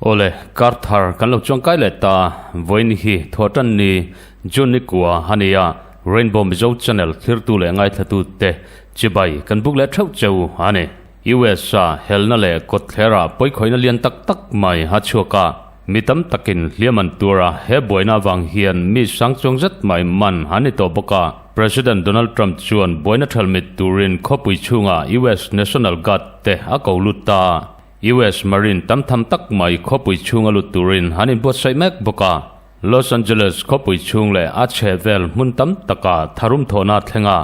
Awle, kar thar kan lo chuangkai leh ta, vawiin hi Thawhtan ni June ni kua a ni a, Rainbow Mizo Channel thlirtu leh ngaithlatu te chibai kan buk leh theuh cheu a ni. US a helna leh kawtthlera pawikhawihna lian tak tak mai a chhuak a, mi tam takin hliam an tuar a, he buaina avang hian mi sang chuang zet mai man an ni tawh bawk a. President Donald Trump chuan buaina thalmit turin khawpui chhunga US National Guard te a ko lut ta a, US Marine tam tham tak mai khawpui chhunga lut turin an inbuatsaih mek bawk a. Los Angeles khawpui chhung leh a chhehvel hmun tam taka tharum thawhna thlenga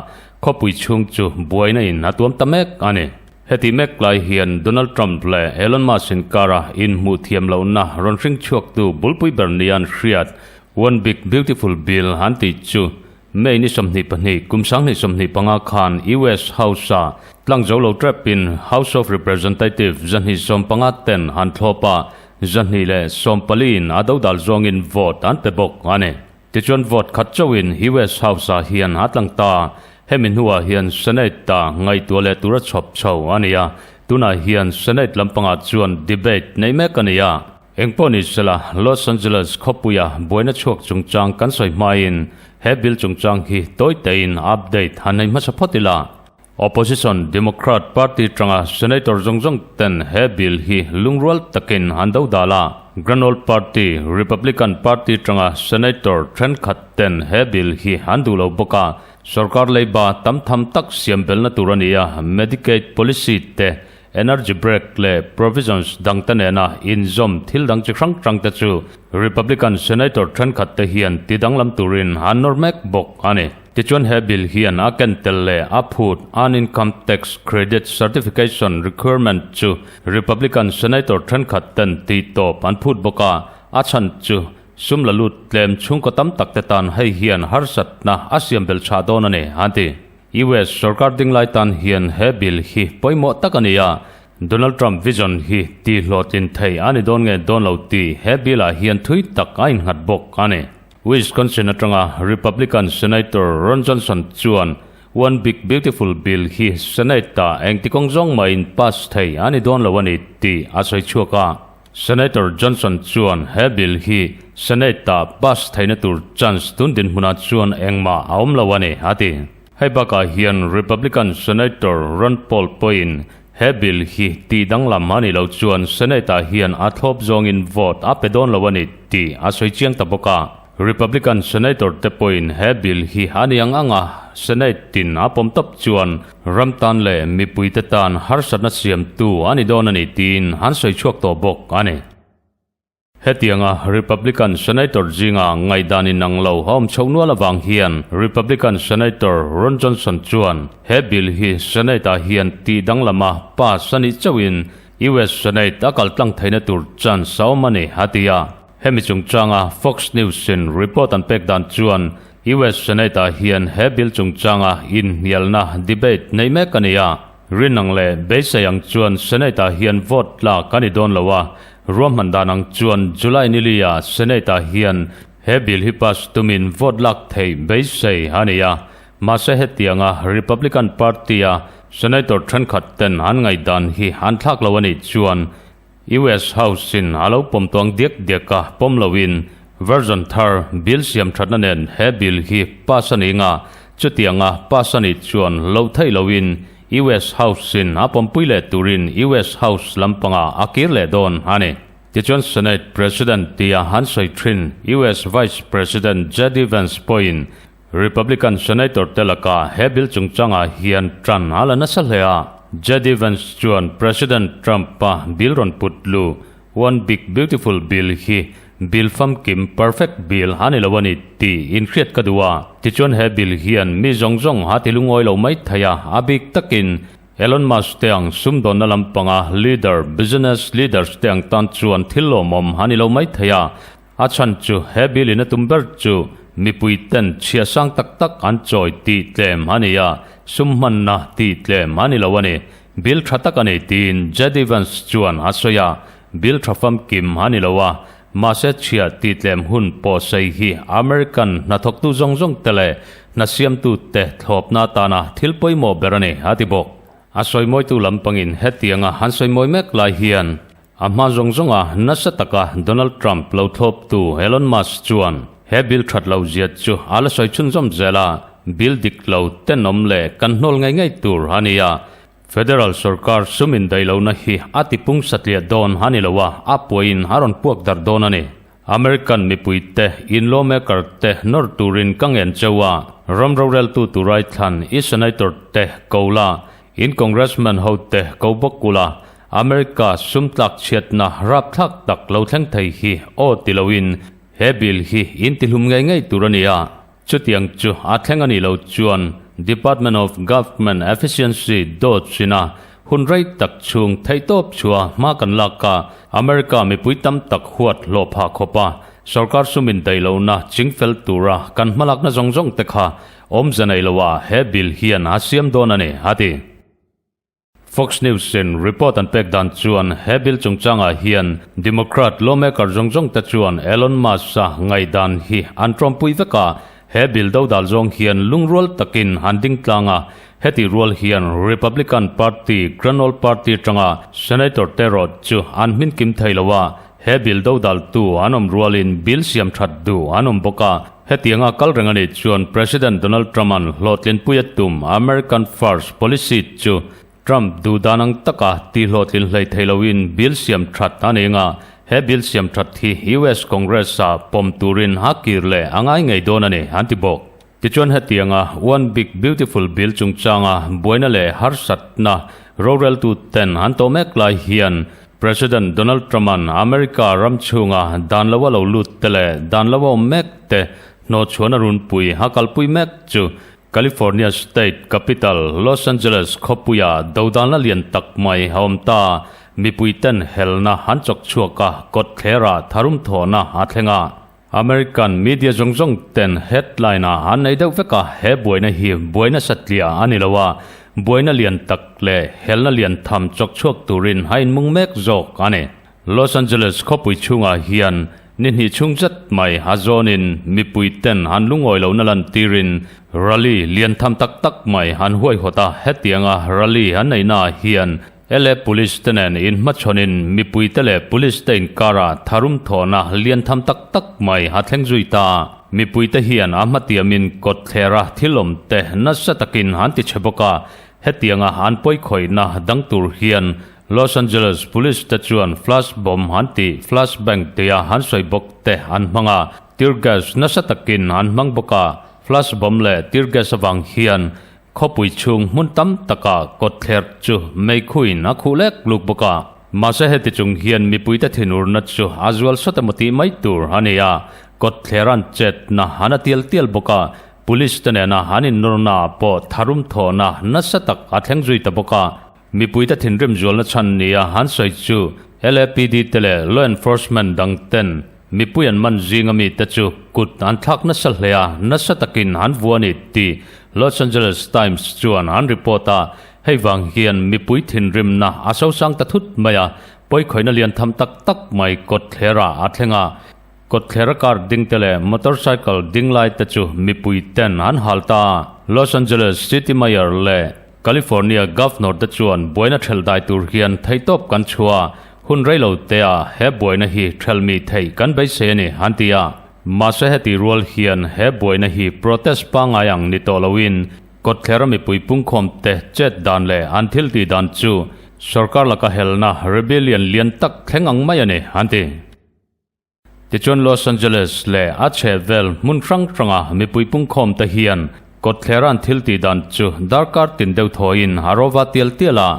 khawpui chhung chu buaina in a tuam ta mek a ni. Heti mek lai hian Donald Trump leh Elon Musk inkara inhmuh thiam lohna rawn hring chhuaktu bulpui ber nia an hriat One Big Beautiful Bill an tih chu May ni 22 kum 2025 khan US House-a tlang zo lo trepin House of Representative 250 ten han thlawp a, 240 in a dodal zawngin vote an pe bawk a ni. Tichuan vote khat chauhin US House-ah hian a tlang ta. Hemi hnuah hian Senate-a ngaihtuah leh tura chhawp chho a ni a, tunah hian Senate lampangah chuan debate nei mek a ni a. Engpawh ni sela, Los Angeles khawpuia buaina chhuak chungchang kan sawi hmain he bill chungchang hi tawi tein update han nei hmasa phawt ila. Opposition Democrat party tanga Senator zawng zawng ten he bill hi lungrual takin an do dal a. Grand Old Party, Republican party tanga Senator thenkhat ten he bill hi an duh lo bawk a. Sorkar leiba tam tham tak siam belna tur a ni a, Medicaid policy te Energy break leh provisions dangte nena inzawm thil dang chi hrang hrangte chu Republican Senator thenkhatte hian ti danglam turin an nawr mek bawk a ni. Tichuan he bill hian a ken tel leh a phut Earned Income Tax Credit Certification Requirement chu Republican Senator thenkhatten tih tawp an phut bawk a, a chhan chu sum la lut tlem chhungkaw tam takte tan hei hian harsatna a siam belh chhah dawn a ni, an ti. US sorkar dinglai tan hian he bill hi pawimawh tak a ni a, Donald Trump vision hi tihhlawhtlin thei a ni dawn nge dawn lo tih he bill ah hian thui tak a innghat bawk a ni. Wisconsin atanga Republican Senator Ron Johnson chuan One Big Beautiful Bill hi Senate ah engti kawng zawng mahin pass thei a ni dawn lo a ni tih a sawi chhuak a. Senator Johnson chuan he bill hi Senate ah pass theihna tur chance tun dinhmunah chuan engmah a awm lo a ni, a ti. Hei bakah hian Republican Senator Ron Paul pawhin he bill hi tih danglam a nih loh chuan Senate ah hian a thlawp zawngin vote a pe dawn lo a ni tih a sawi chiang ta bawk a. Republican Senator te pawhin he bill hi a ni ang ang a, Senate tin a pawm tawp chuan ram tan leh mipuite tan harsatna siamtu a ni dawn a ni tiin an sawi chhuak tawh bawk a ni. Hetianga Republican Senator zinga ngaihdan inang lo a awm chhoh nual avang hian Republican Senator Ron Johnson chuan he bill hi Senate-ah hian tih danglama pass a nih chauhin US Senate a kaltlang theihna tur chance a awm a ni, a ti a. Hemi chungchanga Fox News-in report an pek dan chuan US Senate-ah hian he bill chungchanga inhnialna, debate, nei mek a ni a. Rinang leh beisei ang chuan Senate-ah hian vote tlak a ni dawn lo a, ruahman dan ang chuan July nili-ah Senate-ah hian he bill hi pass tumin vote lak theih beisei a ni a. Mahse hetianga Republican Party-a Senator thenkhat ten an ngaihdan hi an thlak lo a nih chuan US House in a lo pawm tuang diak diak a, pawm loin version thar bill siam thatna nen he bill hi pass a ni nga, chutianga pass a nih chuan lo theih loin US House in a pawmpui leh turin US House lampanga a kir leh dawn a ni. Tichuan Senate President tia han sawi thin US Vice President JD Vance pawhin Republican Senator te laka he bill chungchangah hian tan a la nasa hle a. JD Vance chuan President Trump-a bill rawn put lu One Big Beautiful Bill hi bill famkim, perfect bill, a ni lo a ni tih inhriat ka duh a. Tichuan he bill hian mi zawng zawng a ti lungawi lo mai thei a, a bik takin Elon Musk te ang sumdawnna lampanga leader, business leaders, te ang tan chuan thil lawmawm a ni lo mai thei a. A chhan chu he bill in a tum ber chu mipui ten chhia sang tak tak an chawi tih tlem a ni a, sum hmanna tih tlem a ni lo a ni. Bill tha tak a ni tiin JD Vance chuan a sawi a, bill tha famkim a ni lo a, Mahse chhiah tihtlem hun pawhsei hi American hnathawktu zawng zawng te leh hna siamtu te thlawpna atana thil pawimawh ber a ni, a ti bawk. A sawimawitu lampangin hetianga an sawimawi mek lai hian a hma zawng zawnga nasa taka Donald Trump lo thlawptu Elon Musk chuan he bill that lo zia chu a la sawi chhunzawm zel a, bill dik lo tenawm leh kan hnawl ngei ngei tur a ni a, Federal sorkar sum indaihlohna hi a tipung satliah dawn a ni lo a, a puahin a rawn puak darh dawn a ni. American mipuite, in lawmaker te nawr turin ka ngen cheu a, ram roreltu turai thlan i senator te ko la, in congressman ho te ko bawk ula, America sum tlak chhiatna rapthlak tak lo thleng thei hi aw ti loin he bill hi in tihlum ngei ngei tur a ni a. Chutiang chu a thleng a nih loh chuan Department of Government Efficiency dawt hrin a, hun rei tak chhung theihtawp chhuah hma kan lak a, America mipui tam tak huat hlawh phah khawp a, sorkar sum indaih lohna chingfel tura kan hmalakna zawng zawng te kha awmze nei loah he bill hian a siam dawn a ni, a ti. Fox News in report an pek dan chuan he bill chungchangah hian Democrat lawmaker zawng zawng te chuan Elon Musk-a ngaihdan hi an tawmpui vek a, he bill dodal zawng hian lungrual takin an ding tlang a, heti rual hian Republican Party Grand Old Party atanga Senator te erawh chu an hmin kim thei lo a, he bill dodal tu an awm rualin bill siam that duh an awm bawk a. Hetianga kal reng a nih chuan President Donald Trump-a'n hlawhtlinpui a tum American First policy chu Trump duh dan ang taka tihhlawhtlin hlei thei loin bill siam that a nei anga, he bill siam that hi US Congress-a pawm turin a kir leh a ngai ngei dawn a ni, an ti bawk. Tichuan hetianga One Big Beautiful Bill chungchanga buaina leh harsatna roreltuten an tawh mek lai hian President Donald Trump-a'n America ram chhunga dan lo a lo lut te leh dan lo a awm mek te hnawhchhuahna runpui a kalpui mek chu California State capital Los Angeles khawpuia dodanna lian tak mai a awm ta. Mipuiten helna an chawk chhuak a, kawtthlerah tharum thawhna a thleng a. American media zawng zawng ten headline ah an nei deuh vek a, he buaina hi buaina satliah a ni lo a, buaina lian tak leh helna lian tham chawk chhuak turin a inmung mek zawk a ni. Los Angeles khawpui chhungah hian ni hnih chhung zet mai a zawnin mipui ten an lungawi lohna lantirin rally lian tham tak tak mai an huaihawt a, hetianga rally an neihnaah hian LA Police te nen inhmachhawnin mipuite leh Police te inkarah tharum thawhna lian tham tak tak mai a thleng zui ta. Mipuite hian a hmatiamin kawtthlera thil awm te nasa takin an ti chhe bawk a, hetianga an pawikhawihna dang tur hian Los Angeles Police te chuan flash bomb an tih flash bang tia an sawi bawk te an hmang a, tear gas nasa takin an hmang bawk a, flash bomb leh tear gas avang hian Khawpui chhung hmun tam takah kawtthler chu meikhuin a khuh lek luk bawk a. Mahse heti chung hian mipuite thinurna chu a zual sawt emaw tih mai tur a ni a, kawtthler an chetna an a tial tial bawk a, police te nena an innawrna ah pawh tharum thawhna nasa tak a thleng zui ta bawk a. Mipuite thinrim zualna chhan nia an sawi chu LAPD te leh law enforcement dang ten mipui an man zinga mite chu kut an thlak nasa hle a, nasa takin an vua a ni tih Los Angeles Times chuan an report a. Hei vang hian mipui thinrimna a sosang ta thut mai a, pawikhawihna lian tham tak tak mai kawtthlerah a thleng a. Kawtthler a car ding te leh motorcycle ding lai te chu mipui ten an hal ta. Los Angeles City Mayor leh California Governor te chuan buaina thelh dai tur hian theihtawp kan chhuah a, hun rei lo te ah he buaina hi thelh mi theih kan beisei a ni an ti a. Mahse heti rual hian he buaina hi protest pangngai ang ni tawh loin kawtthler a mipui pungkhawm te chet dan leh an thil tih dan chu sorkar laka helna rebellion lian tak thleng ang mai a ni an ti. Tichuan Los Angeles leh a chhehvel hmun hrang hranga mipui pungkhawm te hian kawtthler an thil tih dan chu darkar tin deuh thawiin a rova tial tial a.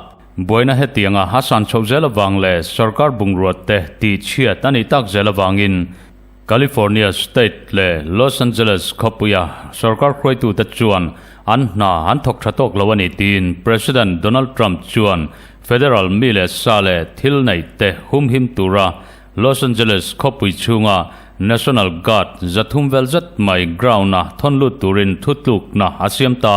Buaina hetianga a san chhoh zel avang leh sorkar bungrua te tih chhiat a nih tak zel avangin California State leh Los Angeles khawpuia sorkar hruaitute chuan an hna an thawk tha tawk lo a ni tiin President Donald Trump chuan federal mi leh sa leh thil neih te humhim tura Los Angeles khawpui chhunga National Guard 300 vel zet mai ground-a thawn lut turin thutlukna a siam ta.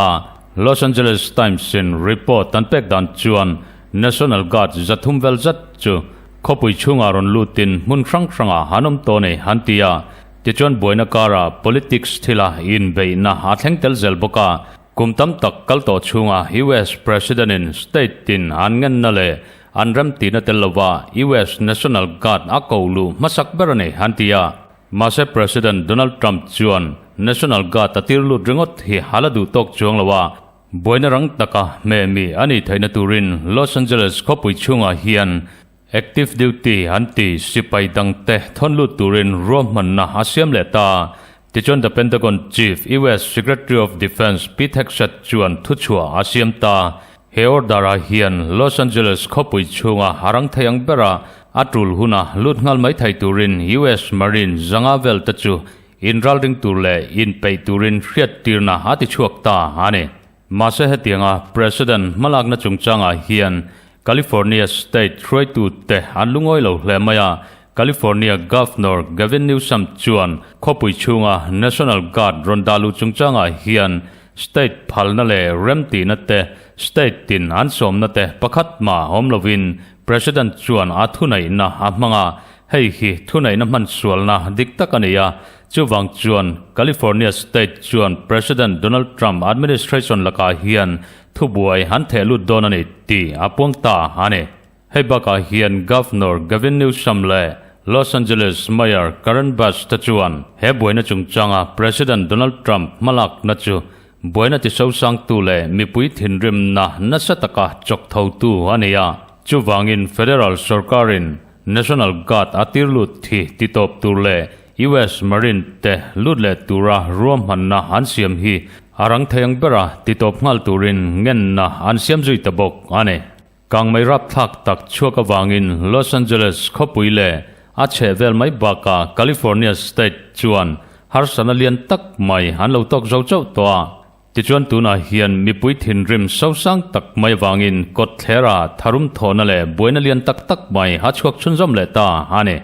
Los Angeles Times-in report an pek dan chuan National Guard 300 vel zet chu. Khawpui chhungah rawn lutin hmun hrang hrangah han awm tawh nei han ti a, tichuan buaina karah politics thila inbeihna a thleng tel zel bawk a. Kum tam tak kal tawh chhunga US President-in state tin an ngenna leh an remtihna tel lova US National Guard a ko luh hmasak ber a ni han ti a. Mahse President Donald Trump chuan National Guard a tir lut ringawt hi a la duh tawk chuang lo a, Buaina rang taka hmeh mi a nih theihna turin Los Angeles khawpui chhungah hian active duty an ti sipai dangte thawn lut turin ruahmanna a siam leh ta. Tichuan The Pentagon Chief, US Secretary of Defense Pete Hegseth chuan thuchhuah a siam ta. He order-ah hian Los Angeles khawpui chhunga a rang thei ang bera a tul huna lut nghal mai thei turin US Marine zanga vel te chu Inralring tur leh inpeih turin hriattirna a ti chhuak ta a ni. Mahse hetianga President hmalakna chungchangah hian California State hruaitute an lungawi lo hle mai a, California Governor Gavin Newsom chuan khawpui chhunga National Guard rawn dah luh chungchangah hian State phalna leh remtihna te, State tin an sawmna te pakhat mah awm lovin President chuan a thuneihna a hmang a, Hei hi thuneihna hman sualna dik tak a ni a, chuvang chuan California State chuan President Donald Trump administration lakah hian thubuai an theh lut dawn a ni tih a puang ta a ni. Hei bakah hian Governor Gavin Newsom leh Los Angeles Mayor Karen Bass te chuan he buaina chungchanga President Donald Trump hmalakna chu buaina tisosangtu leh mipui thinrimna nasa taka chawk thotu a ni a, chuvangin federal sorkarin National Guard a tir lut thi ti tawp tur leh US Marine te lut leh tura ruahmanna an siam hi a rang thei ang bera ti tawp nghal turin ngenna an siam zui ta bawk a ni. Kangmei rapthlak tak chhuak avangin Los Angeles khawpui leh a chhehvel mai bakah California State chuan harsatna lian tak mai an lo tawk zo chauh tawh a. Tichuan tunah hian mipui thinrim sosang tak mai avangin kawtthlera tharum thawhna leh buaina lian tak tak mai a chhuak chhunzawm leh ta a ni.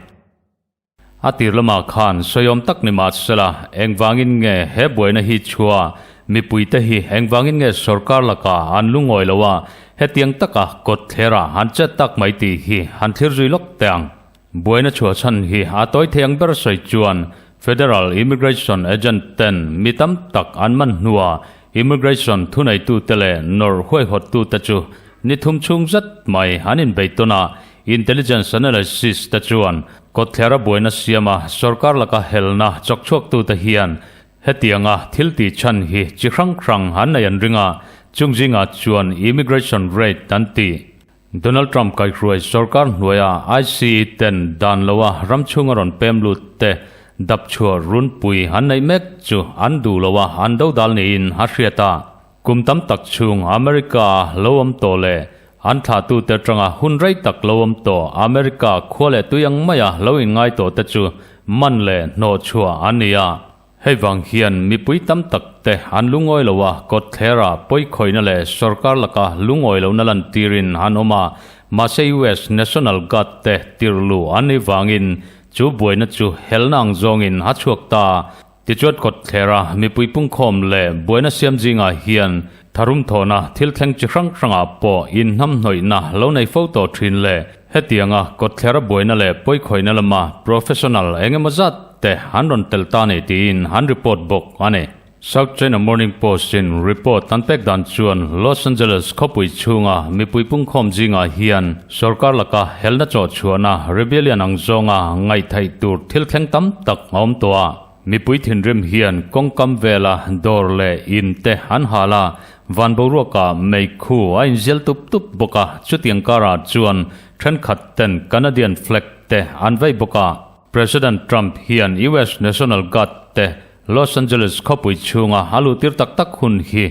A tir lamah khan sawiawm tak ni mah sela, engvangin nge he buaina hi chhuah mipuite hi engvangin nge sorkar lakah an lungawi lo a, hetiang taka kawtthlera han chet tak mai tih hi han thlir zui lawk teh ang. Buaina chhuah chhan hi a tawi thei ang ber sawi chuan Federal Immigration Agent ten mi tam tak an man hnuah Immigration thuneitute leh nawrh huaihawttute chu ni thum chhung zet mai an inbei tawn a, Intelligence Analysis te chuan kawtthlera buaina siama sorkar laka helna chawkchhuaktute hian hetianga thil tih chhan hi chi hrang hrang an nei an ring a, chung zingah chuan Immigration Raid an ti. Donald Trump kaihruai sorkar hnuaia ICE ten dan loa ram chhunga rawn pem lut te dap chhuah runpui an neih mek chu an duh loa an dodal niin a hriat a. Kum tam tak chhung America lo awm tawh leh an thlahtute atanga hun rei tak lo awm tawh America khua leh tui ang maia lo inngai tawh te chu man leh hnawh chhuah an ni a. Hei vang hian mipui tam tak te an lungawi lo a, kawtthlera pawikhawihna leh sorkar laka lungawi lohna lantirin an awm a, mahse US National Guard te tirhluh an nih vangin chu buaina chu helna ang zawngin a chhuak ta. Tichuan kawtthlera mipui pungkhawm leh buaina siam zingah hian tharum thawhna thil thleng chi hrang hrangah pawh inhnamhnawihna lo nei fo tawh thin leh Hetianga kawtthlera buaina leh pawikhawihna lama professional eng emaw zat te an rawn tel ta ni tiin an report bawk a ni. South China Morning Post-in report an pek dan chuan Los Angeles khawpui chhunga mipui pungkhawm zingah hian sorkar laka helna chawhchhuahna rebellion ang zawnga ngaihtheih tur thil thleng tam tak a awm tawh a. Mipui thinrim hian kawngkam vela dawr leh in te an hal a, van boruakah meikhu a inzial tup tup bawk a, chutiang karah chuan thenkhat ten Canadian flag te an vei bawk a. President Trump hian US National Guard te Los Angeles khawpui chhunga a luhtir tak tak hun hi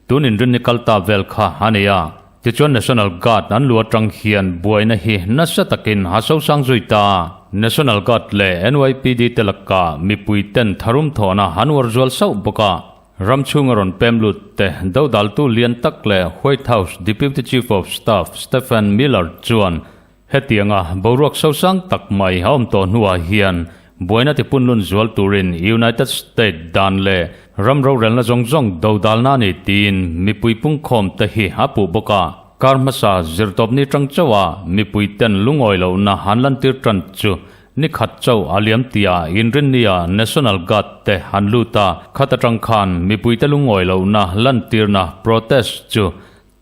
tun inrinni kal ta vel kha a ni a. Tichuan National Guard an lu atang hian buaina hi nasa takin a sosang zui ta. National Guard leh NYPD te lakah mipui ten tharum thawhna an uar zual sauh bawk a. Ram chhunga rawn pem lut te dodaltu lian tak leh White House Deputy Chief of Staff Stephen Miller chuan Hetianga boruak sosang tak mai a awm tawh hnuah hian buaina tipunlun zual turin United State dan leh ram rorelna zawng zawng dodalna a ni tiin mipui pungkhawm te hi a puh bawk a. Kar hmasa zirtawpni tang chauha mipuiten lungawi lohna han lantir tan chu ni khat chauh a liam tia inrinnia National Guard te han lut a, khat atang khan mipuite lungawi lohna lantirna protest chu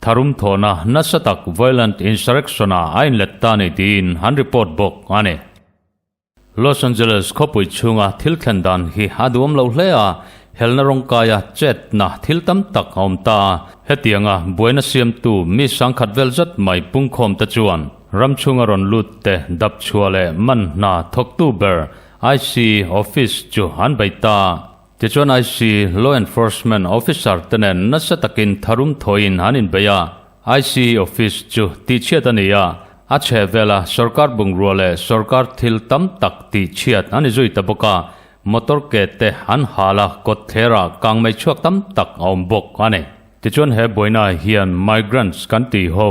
tharum thawhna nasa tak violent insurrection ah a inlet ta ni tiin han report bawk a ni. Los Angeles khawpui chhunga thil thlen dan hi a duam lo hle a, helna rawngkaia chetna thil tam tak a awm ta a. Hetianga buaina siamtu mi sangkhat vel zat mai pungkhawm te chuan ram chhunga rawn lut te dap chhuah leh man hna thawktu ber IC office chu an bei ta. Tichuan IC law enforcement officer te nen nasa takin tharum thawiin an inbei a. IC office chu tihchhiat a ni a, a chhe vela sorkar bungrua leh sorkar thil tam tak tihchhiat a ni zui ta bawk a, motor ke te an hal a, kawt thlerah kangmei chhuak tam tak a awm bawk a ni. Tichuan he buaina hian migrants kan tih ho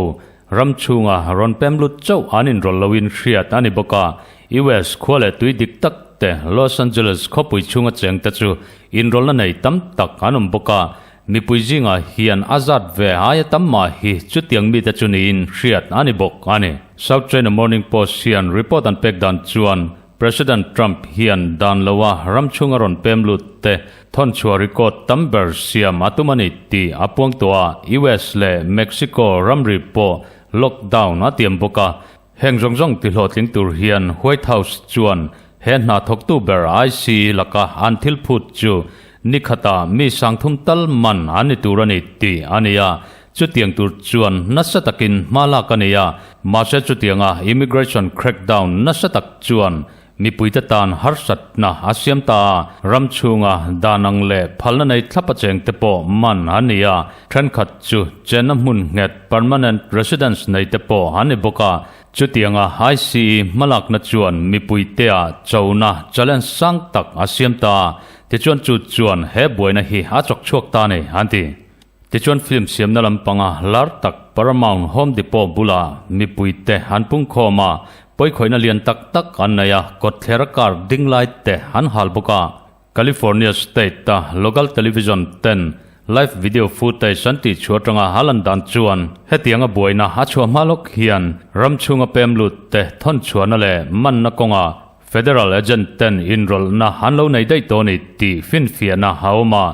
ram chhunga rawn pem lut chauh an inrawlh loin hriat a ni bawk a, US khua leh tui dik tak te Los Angeles khawpui chhunga cheng te chu inrawlhna nei tam tak an awm bawk a, Mipui zingah hian a zat ve aia tam mah hi chutiang mite chu niin hriat a ni bawk a ni. South China Morning Post hian report an pek dan chuan President Trump hian dan loa ram chhunga rawn pem lut te thawnchhuah record tam ber siam a tum a ni tih a puang tawh a, US leh Mexico ramri pawh lockdown a tiam bawk a. Heng zawng zawng tihlawhtling tur hian White House chuan he hna thawktu ber IC laka an thil phut chu ni khatah mi sangthum tal man an ni tur a ni tih a ni a, chutiang tur chuan nasa takin hma lak a ni a, mahse chutianga immigration crackdown nasa tak chuan Mipuite tan harsatna a siam ta a, ram chhunga dan ang leh phalna nei thlap a chengte pawh man an ni a, thenkhat chu chenna hmun nghet permanent residence nei te pawh an ni bawk a. Chutianga ICE hmalakna chuan mipuitea chona challenge sang tak a siam ta a, tichuan chu chuan he buaina hi a chawk chhuak ta a ni, an ti. Tichuan film siamna lampanga lar tak Paramount Home Depot bulah mipuite an pungkhawm a, pawikhawihna lian tak tak an nei a, kawtthlera car ding lai te an hal bawk a. California State-a local television ten live video footage an tihchhuah atanga a lan dan chuan hetianga buaina a chhuah hma lawk hian ram chhunga pem lut te thawnchhuahna leh manna kawngah federal agent ten inrawlhna an lo nei daih tawh a ni tih finfiahna a awm a.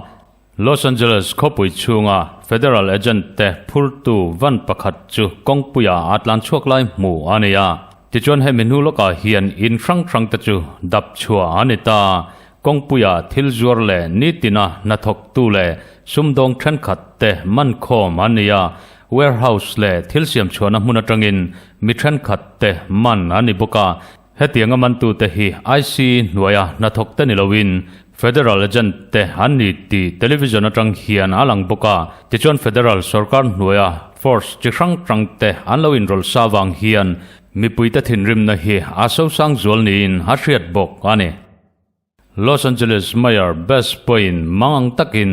Los Angeles khawpui chhunga federal agent te phurtu van pakhat chu kawngpuia a tlan chhuak lai hmuh a ni a. Tichuan hemi hnu lawkah hian in hrang hrang te chu dap chhuah a ni ta. Kawngpuia thil zuar leh nitina hnathawktu leh sumdawng thenkhat te man khawm a ni a. Warehouse leh thil siam chhuahna hmun atangin mi thenkhat te man a ni bawk a. Hetianga mantute hi IC hnuaia hnathawkte ni loin Federal agent te an ni tih television atang hian a lang bawk a. Tichuan Federal sorkar hnuaia force chi hrang hrang te an lo inrawlh sa vang hian mipuite thinrimna hi a sosang zual niin a hriat bawk a ni. Los Angeles Mayor Bass pawhin mangang takin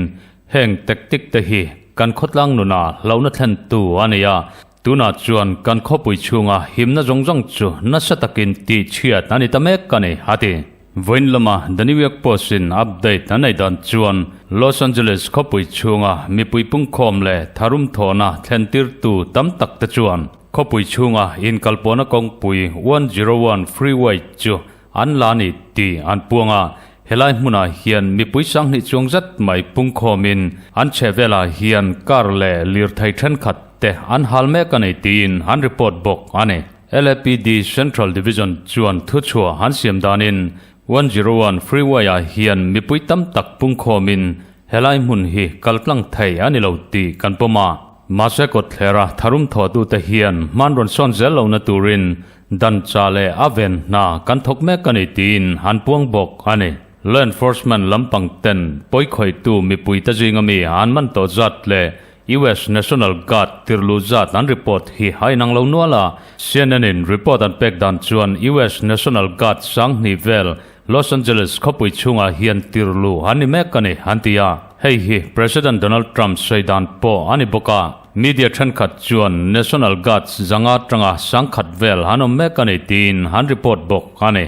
heng tactic te hi kan khawtlang nuna hlauhna thlentu a ni a, tunah chuan kan khawpui chhunga himna zawng zawng chu nasa takin tihchhiat a ni ta mek a ni, a ti. Vawiin lama The New York Post-in update an nei dan chuan Los Angeles khawpui chhunga mipui pungkhawm leh tharum thawhna thlentirtu tam tak te chuan khawpui chhunga inkalpawhna kawngpui 101 Freeway chu An la ni tih an puang a, helai hmunah hian mipui sanghnih chuang zat mai pungkhawmin an chhehvelah hian car leh lirthei thenkhat te an hal mek a ni tiin an report bawk a ni. LAPD Central Division chuan thuchhuah an siam danin 101 Freeway-ah hian mipui tam tak pungkhawmin helai hmun hi kaltlang thei a ni lo tih kan pawm a, mahse kawtthlera tharum thawhtute hian hman rawn sawn zel lohna turin Dan cha leh a ven hna kan thawk mek a ni tiin an puang bawk a ni. Law enforcement lampang ten pawikhawihtu mipuite zinga mi an man tawh zat leh US National Guard tirhluh zat an report hi a inang lo nual a. CNN in report an pek dan chuan US National Guard sanghnih vel Los Angeles khawpui chhungah hian tirhluh an ni mek a ni an ti a. Hei hi President Donald Trump sawi dan pawh a ni bawk a. Media thenkhat chuan National Guards zanga tanga sangkhat vel an awm mek a ni tiin an report bawk a ni.